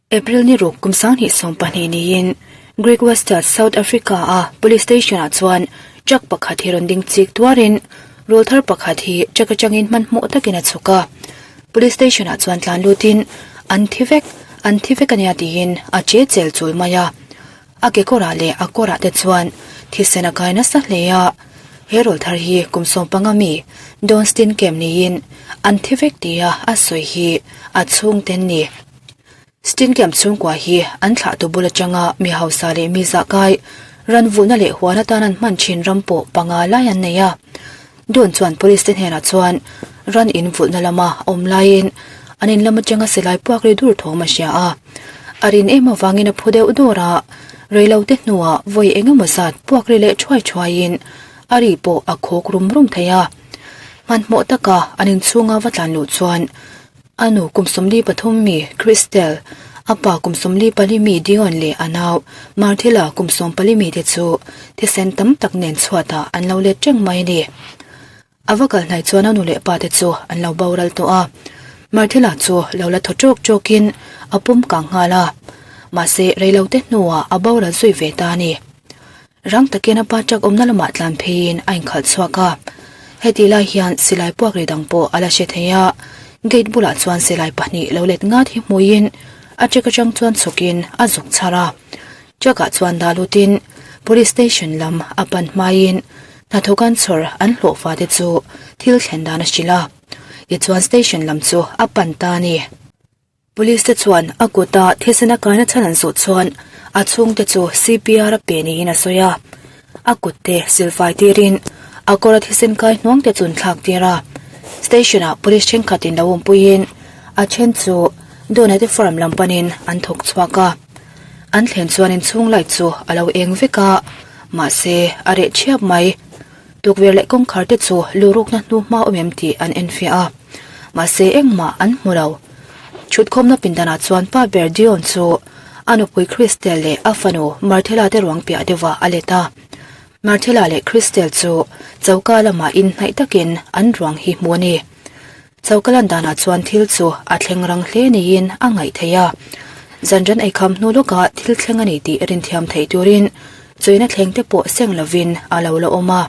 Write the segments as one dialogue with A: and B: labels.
A: April ni ruk kum 2020 niin Great Western South Africa a police station ah chuan truck pakhat hi rawn ding chik tuarin rawlthar pakhat hi truck atangin hmanhmawh takin a chhuk a. Police station ah chuan tlan lutin an thi vek an thi vek ania tiin a che chel chul mai a. A kekawrah leh a kawrah te chuan thisen a kai nasa hle a. He rawlthar hi kum 15 mi Don Steenkamp niin an thi vek tia a sawi hi a chhungten ni. Steenkamp chhungkua hi an thlahtu bul atanga mi hausa leh mi zahkai ran vulhna leh huan atan an hman thin ram pawh panga lai an nei a. Don chuan police te hnenah chuan ran in vulhna lama awm laiin an in lam atanga silai puak ri dur thawm a hria a. A rin em avangin a phu deuh dawr a, reilote hnuah vawi eng emaw zat puak ri leh thuai thuaiin a ri pawh a khawk rum rum thei a. Hmanhmawh taka an inchhunga va tlan luh chuan A nu kum 43 mi Christel, a pa kum 44 mi Dion leh a nau Marthila kum 14 mi te chu thisen tam tak nen chhuatah an lo let reng mai a ni. A va kal hnaih chuan a nu leh pa te chu an lo boral tawh a, Marthila chu lo la thaw ṭawk ṭawkin a pum kang nghal a, mahse reilote hnuah a boral zui ve ta a ni. Rang takin a pa truck awmna lamah tlan pheiin a inkhalh chhuak a. Hetih lai hian silai puak ri dang pawh a la hre thei a, gate bulah chuan silai pahnih lo let ngat hi hmuiin a truck atang chuan chhawkin a zuk chhar a. Truck ah chuan dah lutin police station lam a pan hmaiin hnathawk an chhawr an hlawhfa te chu thil thlen dan a hrilh a. Tichuan station lam chu a pan ta a ni. Police te chuan a kuta thisen a kaina chhan an zawh chuan a chhungte chu CPR a pe niin a sawi a. A kut te silfai tirin a kawra thisen kai hnuang te chu an thlak tir a. Station ah police thenkhat in lo awmpuiin a then chu Dona te farm lam panin an thawk chhuak a. An thlen chuan inchhung light chu a lo eng vek a, mahse a reh thiap mai. Tukverh leh kawngkhar te chu lurukna hnu hma awm em tih an enfiah a, mahse engmah an hmu lo. Thutkhawmna pindanah chuan pa ber Dion chu a nupui Christel leh a fanu Marthela te ruang piah deuhah a let a. Marthela leh Christel chu choka lamah inhnaih takin an ruang hi hmu a ni. Choka lan danah chuan thil chu a thleng rang hle niin a ngaih theih a. Zanran eikham hnu lawkah thil thleng a ni tih rinthiam theih turin chawina thleng te pawh seng lovin a lo la awm a.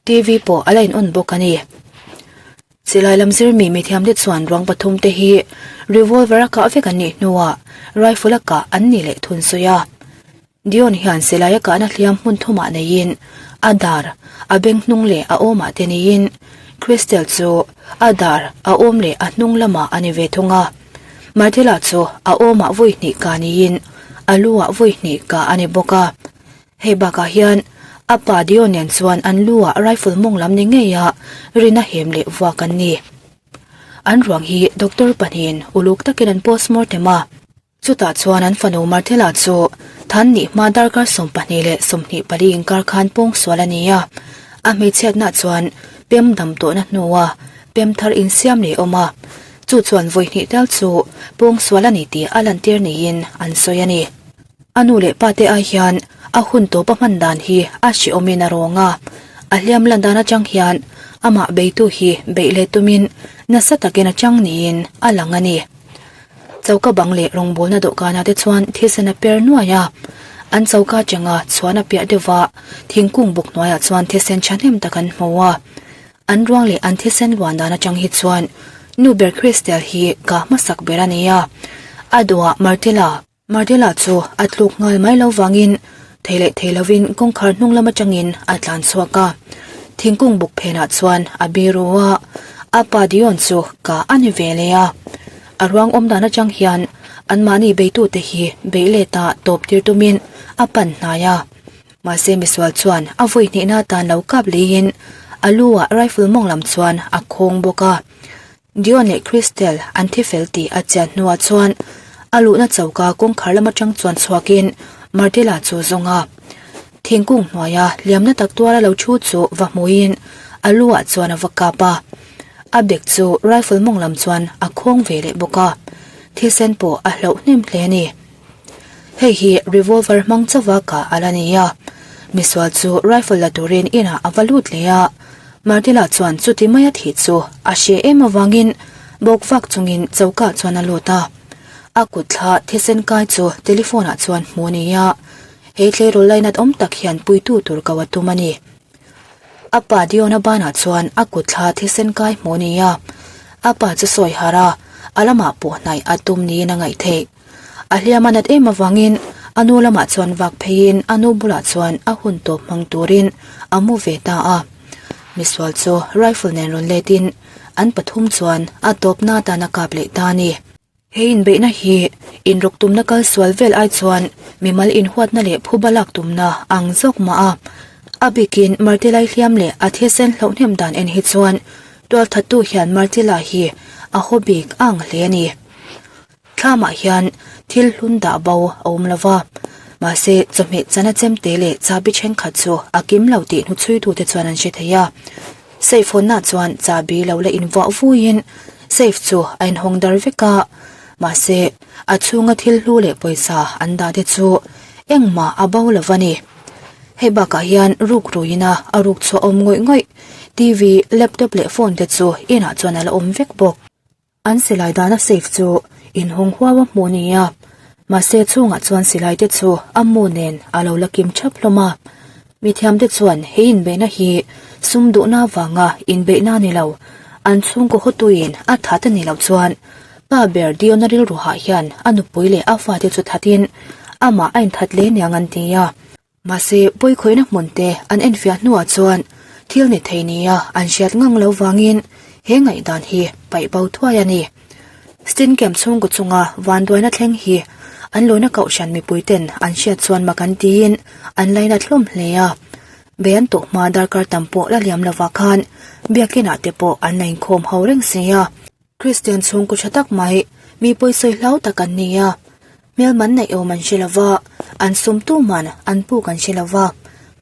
A: TV pawh a la in on bawk a ni. Silai lam zirmi mithiamte chuan ruang pathum te hi revolver a kah vek an nih hnuah rifle a kah an ni leh thun sawi a. Dion hian silai a kahna hliam hmun thumah neiin a dar, a beng hnung leh a awmah te niin Christel chu a dar, a awm leh a hnung lamah a ni ve thung a. Martela chu a awmah vawi hnih kah niin a lu ah vawi hnih kah a ni bawk a. Hei bakah hian a pa Dion nen chuan an lu ah rifle mawng lam ni ngeia rin a hem leh vuak an ni. An ruang hi doctor pahnihin uluk takin an postmortem a. Chutah chuan an fanu Marthela chu Than nih hma darkar 22 24 inkar khan pawng sual a ni a, a hmeichhiatna chuan pem dam tawhna hnua pem thar insiam leh awm a, chu chuan vawi hnih tel chu pawng sual a ni tih a lantir niin an sawi a ni. A nu leh pa te ai hian a hun tawp a hman dan hi a hrehawmin a rawng a, a hliam lan dan atang hian amah beitu hi beih leh tumin nasa takin a chang niin a lang a ni. Choka bang leh rawngbawlna dawhkanah te chuan thisen a per nuai a, an choka atanga chhuan a piah deuh a, thingkung buk hnuaiah chuan thisen thahnem tak an hmu a. An ruang leh an thisen luan dan atang hi chuan nu ber Christel hi ka hmasak ber a ni a, a duhah Martela. Martela chu a tluk nghal mai lo vangin thei leh thei lovin kawngkhar hnung lam atangin a tlan chhuak a, thingkung buk phenah chuan a biru a, a pa Dion chu ka a ni ve leh a. A ruang awm dan atang hian anmahni beitute hi beih leta tawp tir tumin a pan hnai a. Mahse misual chuan a vawi hnihna atan lo kap leiin a lu ah rifle mawng lam chuan a khawng bawk a. Dion leh Christel an thi fel tih a chian hnuah chuan a luhna choka kawngkhar lam atang chuan chhuakin Martela chu zawng a. Thingkung hnuaia hliamna tak tuara lo thu chu va hmuin a lu ah chuan a va kap a. A bag chu rifle mawng lam chuan a khawng ve leh bawk a. Thisen pawh a hlauh hnem hle a ni. Hei hi revolver hmang chauha kah a la ni a. Misual chu rifle la turin inah a va lut leh a. Martela chuan chuti maia thih chu a hre em avangin bawk vak chungin choka chuan a lut a. A kut thla thisen kai chu telephone ah chuan hmuh a ni a, he tleirawl lainat awm tak hian puitu tur ko a tum a ni. A pa Diona banah chuan a kut thla thisen kai hmuh a ni a, a pa chu sawi harh a, a lamah pawh hnaih a tum niin a ngaih theih. A hliam a nat em avangin a nu lamah chuan vak pheiin a nu bulah chuan a hun tawp hmang turin a mu ve ta a. Misual chu rifle nen rawn letin an pathum chuan a tawpna atan a kap leh ta a ni. He inbeihna hi inrawk tumna kal sual vel ai chuan mimal inhuatna leh phuba lak tumna ang zawk mah a. A bikin Martilai hliam leh a thisen hlauhnem dan en hi chuan tualthattu hian Martila hi a haw bik a ang hle a ni. Thlamah hian thil hlun dah bo a awm lo va, mahse chawhmeh chana chemte leh chahbi thenkhat chu a kim lo tih hnuchhuitute chuan an hre thei a. Safe hawnna chuan chahbi lo la invuah vuiin safe chu a inhawng dar vek a, mahse a chhunga thil hlu leh pawisa an dah te chu engmah a bo lo va ni. Hei bakah hian ruk ruina a ruk chhuah awm ngawih ngawih, TV, laptop leh phone te chu inah chuan a la awm vek bawk. An silai dahna safe chu inhawng huau a hmuh ni a, mahse chhungah chuan silai te chu a mu nen a lo la kim thap hlawm a. Mithiamte chuan he inbeihna hi sum duhna avanga inbeihna a ni lo, an chhungkaw hawtuin a that a nih loh chuan pa ber Diona rilruhah hian a nupui leh a fate chu thatin amah a inthat hle niang an ti a. Mahse, pawikhawihna hmun te an enfiah hnuah chuan thil ni thei nia an hriat ngang lo vangin he ngaihdan hi paih bo thuai a ni. Steenkamp chhungkaw chunga vanduaina thleng hi an lawina kohhran mipui ten an hriat chuan mak an tiin an lainat hlawm hle a. Bei an tawh hma darkar tam pawh la liam lovah khan biakinah te pawh an la inkhawm ho reng si a. Kristian chhungkaw tha tak mai, mi pawisawi hlau tak an ni a. Hmel man neih awm an hre lo va, an sum tu man an puk an hre lo va,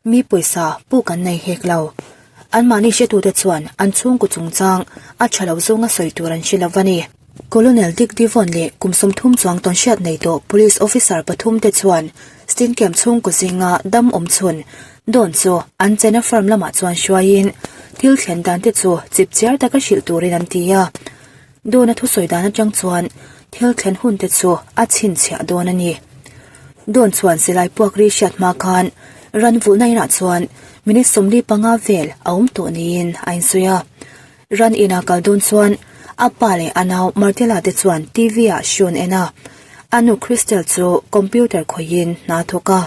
A: mi pawisa puk an nei hek lo. Anmahni hretute chuan an chhungkaw chungchang a tha lo zawnga sawi tur an hre lo va ni. Colonel Dick Devon leh kum 30 chuang tawnhriat nei tawh Police Officer pathumte chuan Steenkamp chhungkaw zinga dam awm chhun Dawn chu an chena farm lamah chuan hruaiin thil thlen dan te chu chip chiar taka hrilh turin an ti a. Dawna thusawi dan atang chuan thil thlen hun te chu a chhinchhiah dawn a ni. Dawn chuan silai puak ri hriat hma khan ran vulhna inah chuan minute 45 vel a awm tawh niin a insawi a. Ran ina kal dawn chuan a pa leh a nau Martela te chuan TV ah show an en a. A nu Christel chu computer khawihin hna a thawk a.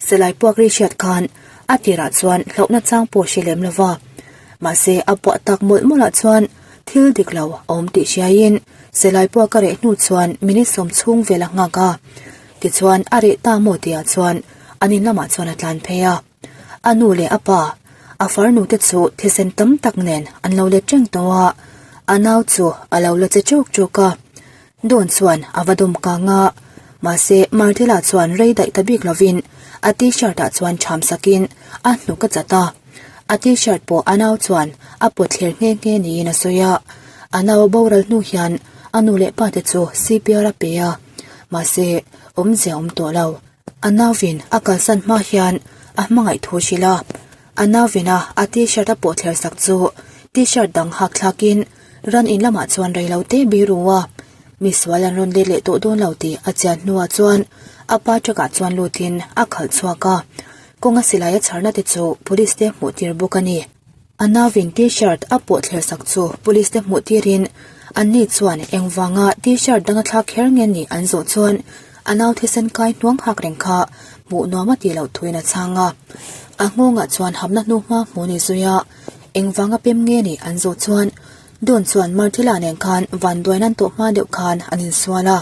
A: Silai puak ri hriat khan a tirah chuan hlauhna chang pawh hre lem lova. Mahse a puah tak mawlh mawlhah chuan thil dik lo a awm tih hriaiin silai puak a reh hnu chuan minute sawm chhung vel a nghak a. Tichuan a reh ta maw tihah chuan an in lamah chuan a tlan phei a. A nu leh a pa, a farnu te chu thisen tam tak nen an lo let reng tawh a, a nau chu a lo la che chuk chuk a. Dawn chuan a va dawm kang a, mahse Martela chuan rei daih ta bik lovin a t-shirt ah chuan ṭham sakin a hnuk a chat a. A t-shirt pawh a nau chuan a pawt thler nghe nghe niin a sawi a. A nau a boral hnu hian a nu leh pa te chu CPR a pe a, mahse awmzia awm tawh lo. A nauvin a kalsan hma hian a hmangaih thu hrilh a, a nauvina a t-shirt a pawh thler sak chu t-shirt dang hak thlakin ran in lamah chuan rei lo te biru a, misual an rawn let leh tawh dawn lo tih a chian hnuah chuan a pa truck ah chuan lutin a khalh chhuak a, kawnga silai a chharna te chu police te hmuh tir bawk a ni. A nauvin t-shirt a pawh thler sak chu police te hmuh tirin anni chuan engvanga t-shirt danga thlak kher nge nih an zawh chuan a nau thisen kai hnuang hak reng kha hmuh nuam a tih loh thuin a chhang a. A nghawngah chuan hamna hnuhma hmuh ni zui a, engvanga pem nge nih an zawh chuan Dawn chuan Martila nen khan vanduain an tawh hma deuh khan an insual a,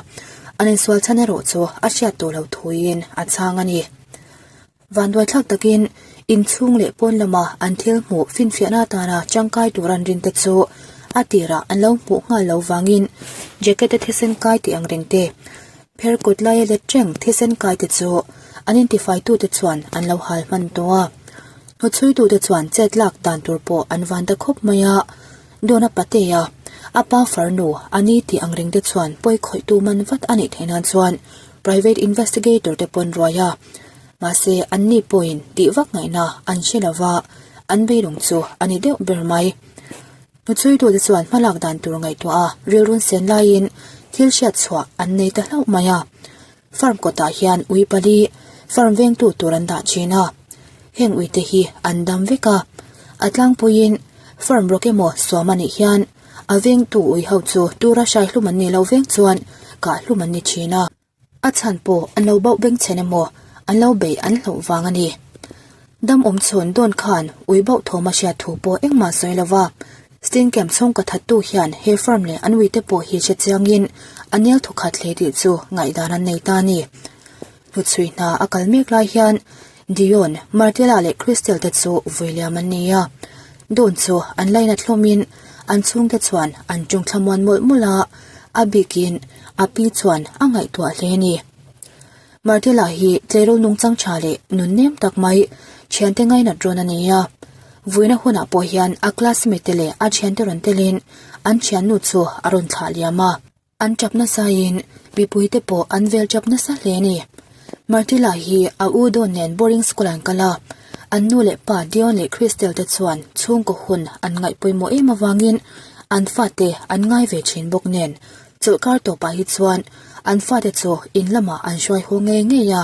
A: an insual chhan erawh chu a hriat tawh loh thuin a chhang a ni. Vanduaithlak takin inchhung leh pawn lama an thil hmuh finfiahna atana tangkai tur an rin te chu a tirah an lo hmuh nghal lo vangin jacket a thisen kai tih ang reng te, pher kawt laia let reng thisen kai te chu an intifaitute chuan an lo hal hman tawh a. Hnuchhuitute chuan chet lak dan tur pawh an van ta khawp mai a, Dawna Patea, a pa farnu a ni tih ang reng te chuan pawi khawihtu man vat a nih theih nan chuan private investigator te pawn ruai a. Mahse, anni pawhin tih vak ngaihna an hre lo va, an beidawng chu a ni deuh ber mai. Hnuchhuitute chuan hmalak dan tur ngaihtuah a rilrun sen laiin. thil hriat chhuah an nei ta hlauh mai a. Farm kawtah hian ui pali farm vengtu tur an dah thin a, heng uite hi an dam vek a, a tlangpuiin farm rawk emaw suam a nih hian a vengtu ui ho chu tura hrai hlum an nih loh veng chuan kah hlum an ni thin a. A chhan pawh an lo bauh beng chhen emaw an lo beih an hlauh vang a ni. Dam awm chhun dawn khan ui bauh thawm a hriat thu pawh engmah sawi lo va, Steenkamp chhungkaw thattu hian he farm leh an uite pawh hi hre chiangin a nel thawkhat hle tih chu ngaihdan an nei ta a ni. Hnuchhui hna a kal mek lai hian Dion, Martella leh Christel te chu vui liam an ni a. Dawn chu an lainat hlawmin an chhungte chuan an ṭawng thlamuan mawlh mawlh a, a bikin a pi chuan a ngaihtuah hle a ni. Martella hi tleirawl nungchang tha leh nun nem tak mai thiante ngainat rawn a ni a. Vuina hunah pawh hian a classmate te leh a thiante rawn telin an thiannu chu a rawn thlah liam a. An tap nasain mipuite pawh an vel tap nasa hle a ni. Martella hi a u Dawn nen boarding school an kal a, an nu leh pa Dion leh Christel te chuan chhungkaw hun an ngaih pawimawh em avangin an fate an ngai ve thin bawk nen chawlhkar tawpah hi chuan an fate chu in lamah an hruai haw ngei ngei a,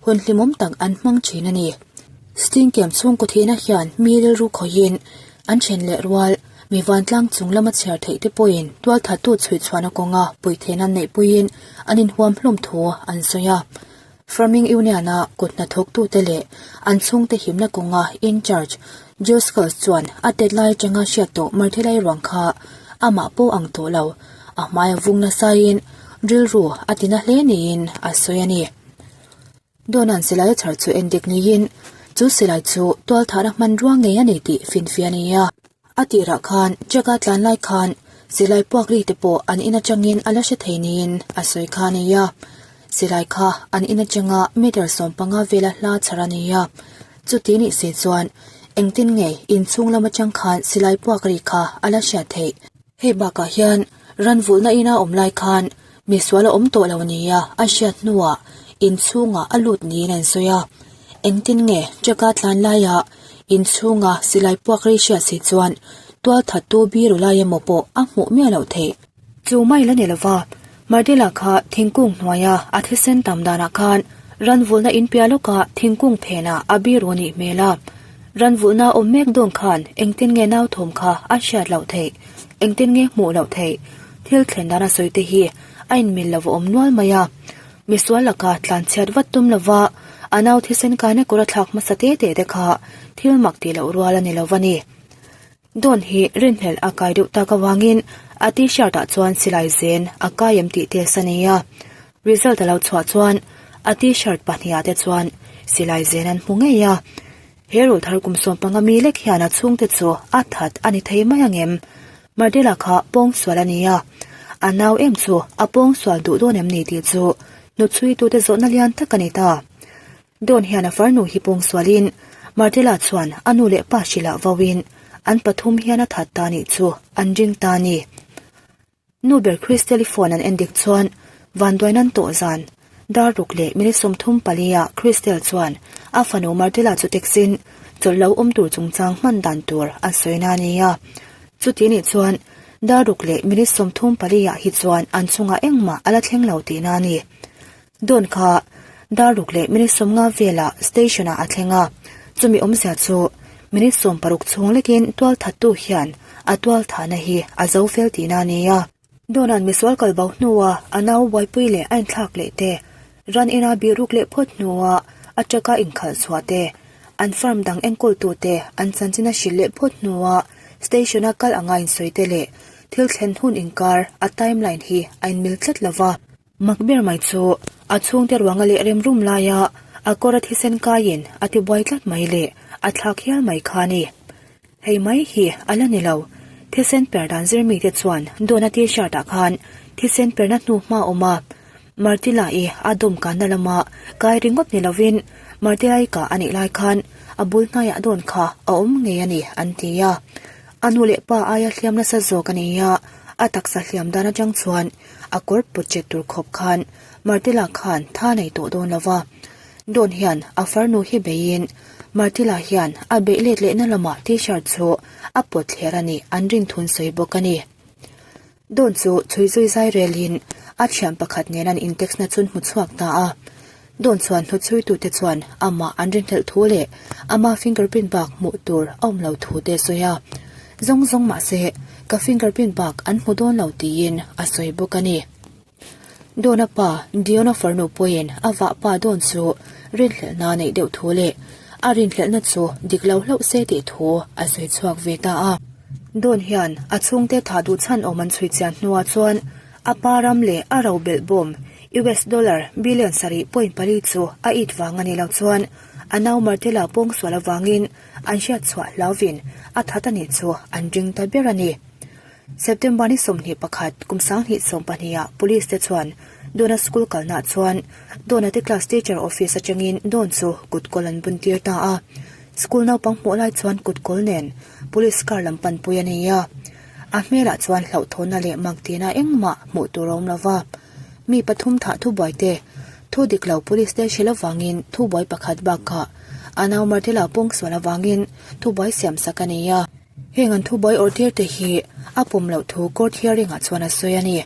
A: hun hlimawm tak an hmang thin a ni. Stingkem chhungkaw thihna hian mi rilru khawihin an then leh rual. Mi vantlang chung lama chhiar theih te pawhin tualthattu chhuihchhuahna kawnga puitheihna neihpuiin an inhuam hlawm thu an sawi a. Farming Union-a kut hnathawktute leh an chhungte himna kawnga in-charge Joe Scholz chuan a tet lai atanga hriat tawh Marthilai ruang kha amah pawh ang tawh lo, a hmai a vung nasain rilru a tina hle niin a sawi a ni. Dawnan silai a chhar chu en dik niin chu silai chu tualthahna hmanrua ngei a ni tih finfiah a ni a. A tirah khan Jack-a tlan lai khan silai puak ri te pawh an in atangin a la hre thei niin a sawi kha a ni a. Silai kha an in atanga meter 15 vela hla chhar a ni a. Chuti nih se chuan engtin nge inchhung lam atang khan silai puak ri kha a la hriat theih? Hei bakah hian ran vulhna ina awm lai khan misual a awm tawh lo nia a hriat hnuah inchhungah a lut niin an sawi a. Engtin nge truck-a tlan laia inchhunga silai puak rei hriat si chuan tualthattu biru lai emaw pawh a hmuh miah loh theih. Chu mai la ni lova, Mardela kha thingkung hnuaia a thisen tam danah khan ran vulhna in piah lawkah thingkung phenah a biru nih hmel a. Ran vulhna awm mek dawn khan engtin nge nau thawm kha a hriat loh theih, engtin nge hmuh loh theih, thil thlen dan a sawi te hi a inmil lo a awm nual mai a. Misual laka tlan chhiat vat tum lova a nau thisen kaina kawr a thlak hmasa te te te kha thil mak tih loh rual a ni lo va ni. Dawn hi rinhlelh a kai deuh tak avangin a t-shirt ah chuan silai zen a kai em tih test a nei a. Result a lo chhuah chuan a t-shirt pahnih ah te chuan silai zen an hmu ngei a. He rul thar kum 15 mi lek hian a chhungte chu a that a ni thei mai angem? Mardela kha pawngsual a ni a, a nau em chu a pawngsual duh dawn em ni tih chu hnuchhuitute zawhna lian tak a ni ta. Dawn hian a farnu hi pawngsualin Martela chuan a nu leh pa hrilh ah vauin an pathum hian a that ta nih chu an ring ta a ni. Nu ber Christel-i phone an en dik chuan vanduain an tawh zan dar ruk leh minute 34 ah Christel chuan a fanu Martela chu text-in chawlh lo awm tur chungchang hman dan tur a sawi na a ni a. Chuti nih chuan dar ruk leh minute 34 ah hi chuan an chungah engmah a la thleng lo tihna a ni. Dawn kha dar ruk leh minute 50 velah station ah a thleng a, chumi awmzia chu minute 60 chhung lekin tual thattu hian a tual thahna hi a zo fel tihna a ni a. Dawnan misual kal bo hnua a nau buaipui leh a inthlak leh te, ran ina bih ruk leh phawt hnua a truck a inkhalh chhuah te, an farm dang enkawltute an chanchin a hrilh leh phawt hnua station a kal anga insawi te leh thil thlen hun inkar a timeline hi a inmil tlat lova. Mak ber mai chu a chhungte ruanga leh rem rum laia a kawr a thisen kaiin a ti buai tlat mai leh a thlak hial mai kha a ni. Hei mai hi a la ni lo. Thisen per dan zir mite chuan Dawna t-shirt ah khan thisen perna hnu hma awm a, Martila-i a dawm kanna lama kai ringawt ni lovin Martila-i kah a nih lai khan a bul hnaiah dawn kha a awm ngei a ni an ti a. A nu leh pa aia hliam nasa zawk a ni a, a taksa hliam dan atang chuan A kawr put chet tur khawp khan Martila khan tha nei tawh dawn lo va. Dawn hian a farnu hi beiin Martila hian a beih let lehna lamah t-shirt chu a pawt thler a nih an rin thun sawi bawk a ni. Dawn chu chhui zui zai relin a thian pakhat nen an intext na chun hmu chhuak ta a. Dawn chuan hnuchhuitute chuan amah an rinhlelh thu leh ama fingerprint bak hmuh tur a awm lo thu te a sawi a. Zawng zawng mahse ka fingerprint bak an hmu dawn lo tiin a sawi bawk a ni. Dawna pa Diona farnu pawhin a vah pa dawn chu rinhlelhna neih deuh thu leh a rinhlelhna chu dik lo hlauh se tih thu a sawi chhuak ve ta a. Dawn hian a chhungte thah duh chhan awm an chhui chian hnuah chuan a pa ram leh a ro belh bawm US dollar billion 7.4 chu a it vang a ni lo chuan a nau Martella pawngsual avangin an hriat chhuah hlauvin a that a nih chu an ring ta ber a ni. September ni 21 kum 2020 ah police te chuan Dawna school kalnaah chuan Dawna te class teacher office atangin Dawn chu kut kawl an bun tir ta a. School naupang hmuh lai chuan kut kawl nen police car lam panpui a nei a. A hmelah chuan hlauhthawnna leh mak tihna engmah hmuh tur a awm lo va. Mi pathum thah thubuai te, thu dik lo police te hrilh avangin thubuai pakhat bakah a nau Martela pawngsual avangin thubuai siam sak a nei a. Heng an thubuai awrh tir te hi a pawm loh thu court hearing ah chuan a sawi a ni.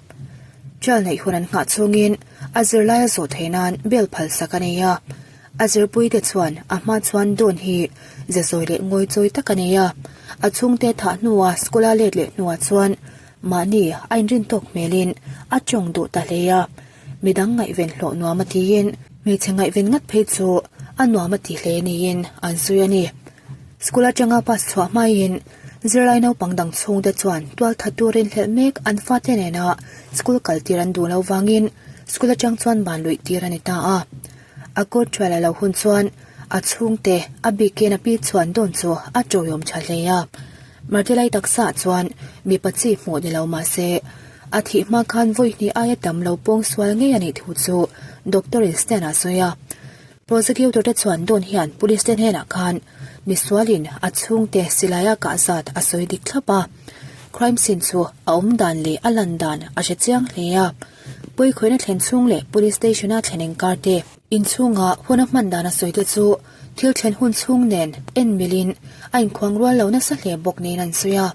A: Trial neih hun an nghah chhungin a zirlai a zawh theih nan bail phal sak a nei a. A zirpui te chuan a hma chuan Dawn hi ze zawi leh ngawi chawi tak a nei a. A chhungte thah hnua school a let leh hnuah chuan mahni a inrin tawk hmelin a tawng duh ta hle a. Midang ngaihven hlawh nuam a tiin hmeichhe ngaihven ngat phei chu a nuam a ti hle niin an sawi a ni. School atanga pass chhuah hmaiin zirlai naupang dang chhungte chuan tualthat turin hlelh mek an fate nena school kal tir an duh lo vangin school atang chuan ban luih tir a ni ta a. A court trial a lo hun chuan a chhungte a bikin a pi chuan dawn chu a tawiawm tha hle a. Martilai taksa chuan mipa chi hmuh ni lo mahse a thih hma khan vawi hnih aia tam lo pawng sual ngei a nih thu chu doctor in stand ah sawi a. Prosecutor te chuan dawn hian police te hnenah khan misualin a chhungte silaia kah zat a sawi dik thlap a, crime scene chu a awm dan leh a lan dan a hre chiang hle a. Pawikhawihna thlen chhung leh police station a thlen engkar te, inchhunga hun a hman dan a sawi te chu thil thlen hun chhung nen en milin a inkhuang rual lo nasa hle bawk niin an sawi a.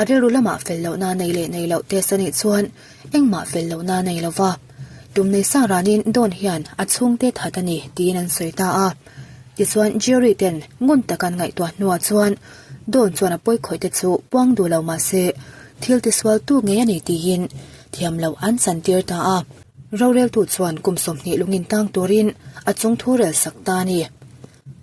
A: A rilru lamah fel lohna nei leh nei loh test a nih chuan engmah fel lohna nei lo va, tum nei sang ranin Dawn hian a chhungte that a ni tiin an sawi ta a. Tichuan jury ten ngun tak an ngaihtuah hnuah chuan Dawn chuan a pawikhawih te chu puang duh lo mah se thil tisual tu ngei a ni tiin thiam loh an chantir ta a. Roreltu chuan kum 20 lungin tang turin a chung thu rel sak ta a ni.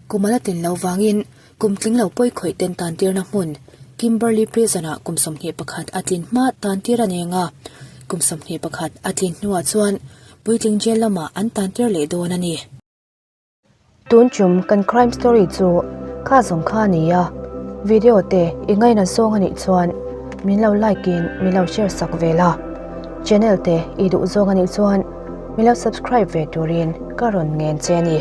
A: Kum a la tin lo vangin Kum tling lo pawi khawih ten tantirna hmun Kimberley Prison-ah kum 21 a tlin hma tantir a neng a, kum 21 a tlin hnuah chuan puitling jail lamah an tantir leh dawn a ni. Tun chum kan crime story chu kha zawng kha a ni a, video te i ngaina zawng a nih chuan min lo like in min lo share sak ve la, channel te i duh zawng a nih chuan min lo subscribe ve turin ka rawn ngen che a ni.